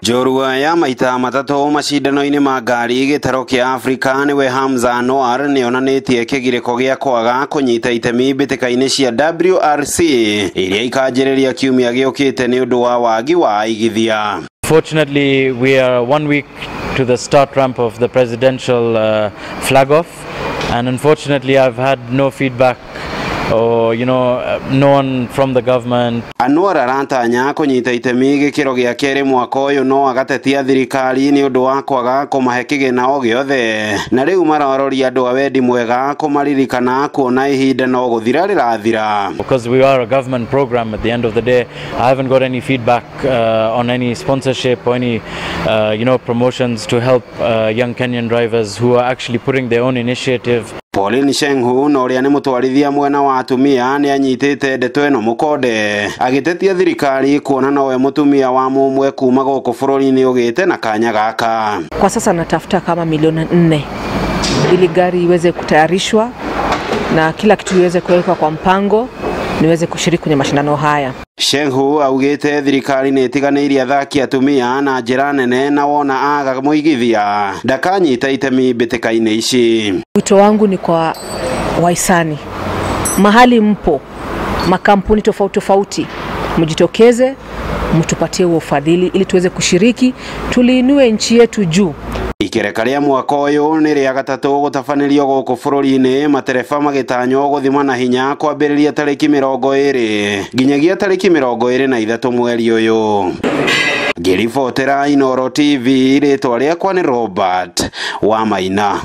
Njorua ya maita matatũ macindano-inĩ ma ngari gĩtaro kĩa Afrika nĩwe Hamza Anwar nĩonanĩtie kĩgirĩko gĩa kwaga kũnyita itemi mbĩtĩka-inĩ cia WRC iria ikanjĩrĩria kiumia gĩũkĩte nĩ ũndũ wa wagi wa aigithia. Fortunately, we are 1 week to the start ramp of the presidential flag off, and unfortunately I've had no feedback or no one from the government. Anwar aratanya kũnyita itemi gĩkĩro gĩa kerĩ mwaka ũyũ no agatetia thirikari nĩ ũndũ wa kwaga kũmahe kĩgĩna o gĩothe, na rĩu mararoria andũ a wendi mwega kũmaririkana kuona ihinda no gũthira rĩrathira. Because we are a government program at the end of the day, I haven't got any feedback on any sponsorship or any promotions to help young Kenyan drivers who are actually putting their own initiative. Pauline Shenghu na ũrĩa nĩ mũtwarithia mwena wa atumia nĩ anyitĩte ndeto ĩno mũkonde agĩtetia thirikari kuona nowe mũtumia wa mũmwe kuma gũkũ bũrũri-inĩ ũgĩte na kanya gaka. Kwa sasa natafuta kama milioni 4 ili gari iweze kutayarishwa na kila kitu iweze kuwekwa kwa mpango niweze kushiriki kwenye mashindano haya. Shenghu augĩte thirikari nĩ ĩtiganĩirie athaki atumia na njĩra nene na wona aga mũigithia ndakanyita itemi mbĩtĩka-inĩ ici. Wito wangu ni kwa wahisani, mahali mpo, makampuni tofauti tofauti, mjitokeze mtupatie huo ufadhili ili tuweze kushiriki, tuliinue nchi yetu juu. Ikereka rĩa mwaka ũyũ nĩ rĩa gatatũ gũtabanĩrio gũkũ bũrũri-inĩ, matereba magĩtanywo gũthima na hinya kwambĩrĩria tarĩki 20 nginyagia tarĩki 23 mweri ũyũ. Ngĩribotera Inooro TV, rĩtwa rĩakwa nĩ Robert Wamaina.